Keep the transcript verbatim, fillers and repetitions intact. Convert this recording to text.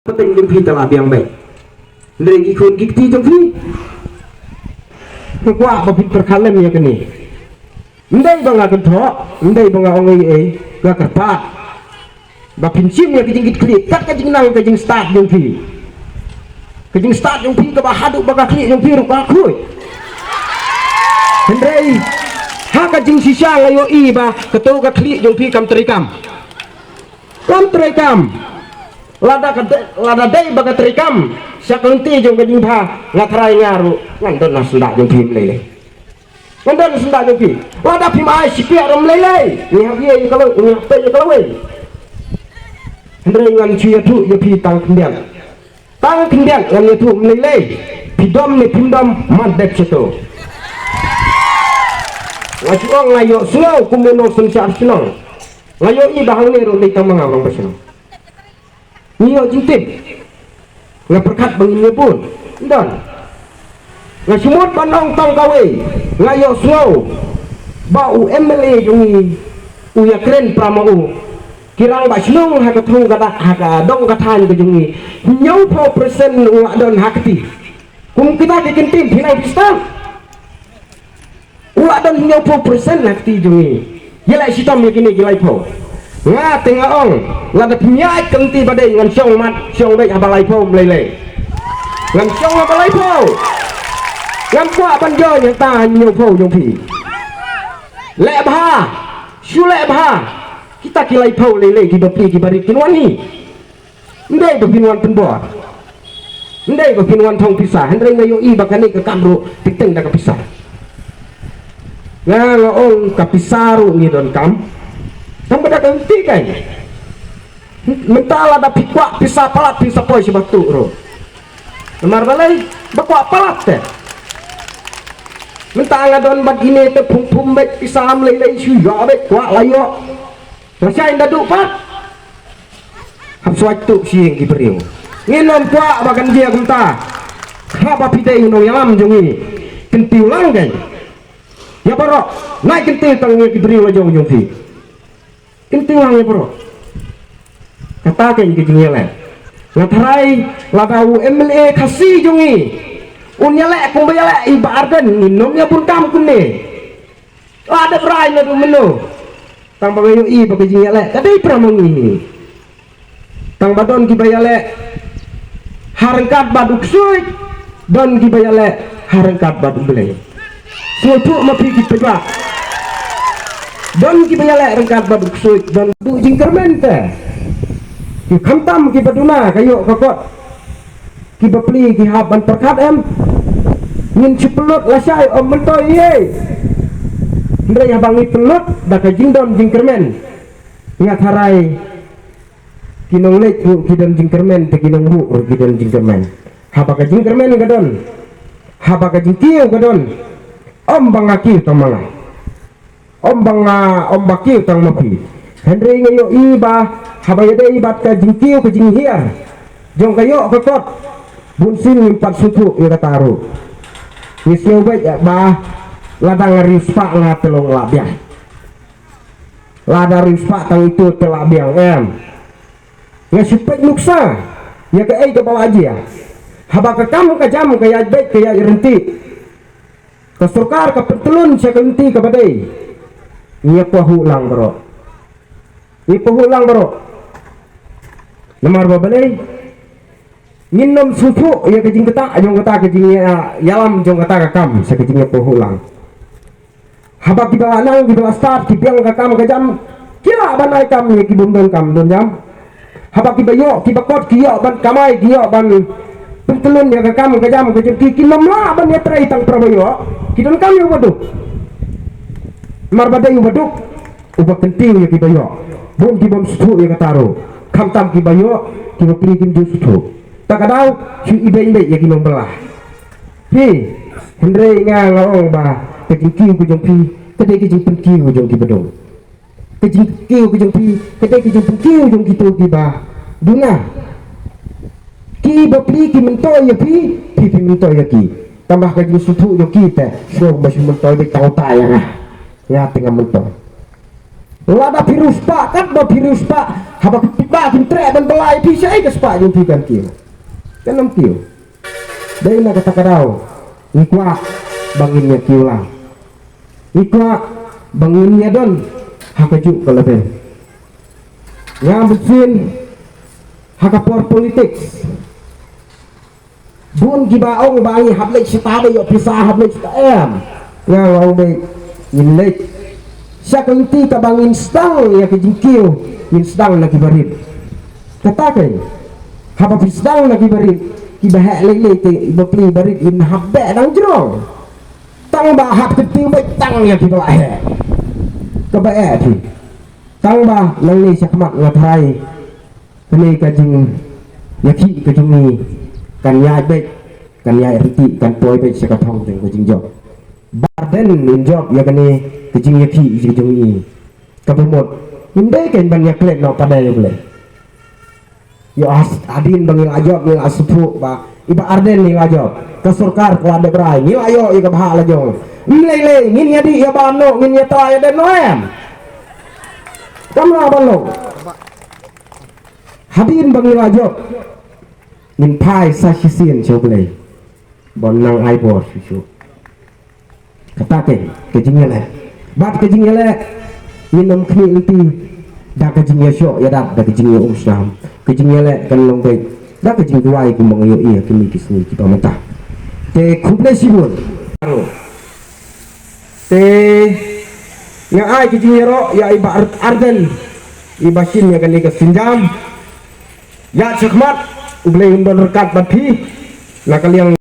Pateng jong phi te la biang beit. Hynrei ki khun ki kti jong phi, nga kwah ba phi pyrkhat lem ïa kane. Ym dei ba nga kynthoh, ym dei ba nga ong ei ei, nga kyrpad ba phin shim ïa ka jingkitkhlieh kat ka jingnang ka jingstad jong phi. Ka jingstad jong phi kaba haduh ba ka khlieh jong phi ruh ka khuid. Hynrei ha ka jingshisha nga ïohi ba kato ka khlieh jong phi kam treikam. Kam treikam. Lada ka de-, lada dei ba ka treikam sha ka lynti jong ka jingbha, nga tharai nga ruh ngan don na syndah jong phi ym lei lei. Ngan don na syndah jong phi. Lada phim ai shipiah ruh ym lei lei, ngi hap ïa ka lawei, ngi hap ïa ka lawei. Hynrei ngan shu ïathuh ïa phi tang khyndiat. Tang khyndiat ngan ïathuh ym lei lei. Phi dom ne phim dom, mat dep shato. Nga shu ong nga ïohsngew kum u nongsynshar shnong. Nga ïohi ba hangne ruh dei tang ma nga u rangbah shnong. Ngi ïoh jingtip. Nga pyrkhat ba ngin ïa bun. Don. Nga shu mut ban ong tang kawei. Nga ïohsngew ba u M L A jong ngi u ïakren para ma u. Ki rangbah shnong ha ka thong ka dak, ha ka dong ka thaiñ ka jong ngi, hynñiewphew percent u la don ha kti. Kum kita ki kyntien phi nang phi stad. U la don hynñiewphew percent ha kti jong ngi. Ïaleh shitom ïa kine ki laiphew. Nga te nga ong, lada phim ïaid ka lynti ba dei ngan shong mat, shong beit haba laiphew ym lei lei. Ngan shong haba laiphew. Ngam kwah ban join hangta hynñiewphew jong phi. Leh bha. Shu leh bha. Kita ki laiphew lei lei ki bapli ki barit kin wan hi. Ym dei ba phin wan pynbor. Ym dei ba phin wan thong pisa. Hynrei nga ïohi ba kane ka kam ruh teng teng da ka pisa. Nga nga ong ka pisa ruh ngi donkam. Tang ba da ka lynti kai. Mynta lada phi kwah pisa palat phin sa poi sha batu ruh. Namar balei? Ba kwah palat te. Mynta nga don bad ine te phum phum beit pisa ym lei lei shu ïoh beit kwah la ïoh. Lashai nda duh pat. Hap swai tuh sha ïing ki briew. Ngin ym kwah ba kan jia kumta. Haba phi dei u nongïalam jong ngi. Kyntiew lang kein. Ïa baroh. Nai kyntiew tang ïa ki briew la jong jong phi. Kyntiew lang ïa baroh. Kata kein ka jingïaleh. Nga tharai lada u M L A Khasi jong ngi un ïaleh kumba ïaleh i Bah Ardent ngin ym ïa bun kam kumne. La dep rai naduh mynno. Tang ba nga ïohi ba ka jingïaleh ka dei para ma ngi. Tang ba don kiba ïaleh ha ryngkat bad u ksuid, don kiba ïaleh ha ryngkat bad u Blei. Sngewthuh ma phi ki paidbah. Don kiba ïaleh ryngkat bad u ksuid, don duh jingkyrmen te. Ki khamtam kiba duna ka ïoh ka kot. Ki bapli ki hap ban pyrkhat em. Ngin shu pynlut lashai ym myntoi ei. Hynrei haba ngi pynlut da ka jingdon jingkyrmen, nga tharai ki nongleit ruh ki don jingkyrmen te ki nongbuh ruh ki don jingkyrmen. Haba ka jingkyrmen ka don, haba ka jingkiew ka don, ym ba nga kiew tang ma nga. Ym ba nga, ym ba kiew tang ma phi. Hynrei nga ïohi ba haba ïadei bad ka jingkiew ka jinghiar jong ka ïoh ka kot, bunsien ngim pat sngewthuh ïa kata ruh. Ngi sngew beit ba lada nga riewspah nga te long la biang. Lada riewspah tang ito te la biang em. Nga shu peit nuksa ïa kaei kaba la jia. Haba ka kam ka jam ka ïaid beit ka ïaid ryntih. Ka sorkar ka pyntlun sha ka lynti kaba dei. Ngi ïa pahuh lang baroh. Ngi pahuh lang baroh. Namar ba balei? Ngin ym sngewthuh ïa ka jingktah jong kata ka jingïalam jong kata ka kam sha ka jingïapahuh lang. Haba kiba la nang kiba la stad ki biang ka kam ka jam ki lah ban ai kam ïa ki bym don kam don jam. Haba kiba ïoh kiba kot ki ïoh ban kamai ki ïoh ban pyntlun ïa ka kam ka jam ka jong ki, kim lah ban ïatrei tang para ba ïoh, ki donkam ïa uba duk. Namar ba dei uba duk uba kyntiew ïa kiba ïoh. Bun ki bym sngewthuh ïa kata ruh. Khamtam kiba ïoh kiba pli kim ju sngewthuh. Ta ka daw shu ibeiñ beit ïa ki nongbylla. Phi, hynrei nga nga ong ba ka jingkiew ka jong phi ka dei ka jingpynkiew ka jong kiba duk. Ka jingkiew ka jong phi ka dei ka jingpynkiew jong kito kiba duna. Kiba pli ki myntoi ïa phi, phi phi myntoi ïa ki. Tangba ka jingsngewthuh jong ki te sngewbha shu myntoi beit tang uta ïa nga. Nga te ngam myntoi. Lada phi riewspah katba phi riewspah, haba phi Ba pyntreh ban bylla ïa phi, shaei ka spah jong phi kan kiew? Kan ym kiew. Dei na kata ka daw ngi kwah ba ngin ïa kiew lang. Ngi kwah ba ngin ïa don ha kajuh ka level. Nga bun sien ha ka por politics, bun kiba ong ba ngi hap leit shata, ba ïoh pisa hap leit shata, em. Nga ong ba ngin leit sha ka lynti kaba ngin sdang ïa ka jingkiew, ngin sdang na ki barit. Kata ka, haba phi sdang na ki barit, kiba heh lei lei te, ba pli barit in hap beh dang jrong. Tang ba hap kynti beit tang ïa kiba la heh. Kaba eh phi. Tang ba nangne shakhmat nga tharai kane ka jingïakhih ka jong ngi kan ïaid beit, kan ïaid ryntih, kan poi beit sha ka thong jong ka jingjop. Ba Ardent in jop ïa kane ka jingïakhih ka jong ngi. Kaba mut ngim dei kein ban ïaklet noh pat de ïa U Blei. Ïoh has hadien ba ngi la jop, ngi la sngewthuh ba i Bah Ardent ngi la jop, ka sorkar ka la dep rai, ngi la ïoh ïa ka bhah la jong. Ym lei lei, ngin ïa dih ïa Bah noh, ngin ïa trai ïa Dep noh, em. Kam lah ban long. Hadien ba ngi la jop, ngin phai sa shisien sha U Blei ban nang ai bor shuh shuh. Kata ka, ka jingïaleh. Bad ka jingïaleh, ngin ym khmih lynti da ka jingïashoh ïadat, da ka jingïaumsnam. Ka jingïaleh kan long beit da ka jingduwai kumba nga ïohi ha kine ki sngi kiba mynta. Te khublei shibun. Te nga ai ka jingïaroh ïa i Bah Ar-, Ardent, iba shim ïa kane ka sienjam. Ïa shakhmat, U Blei un don ryngkat bad phi na ka liang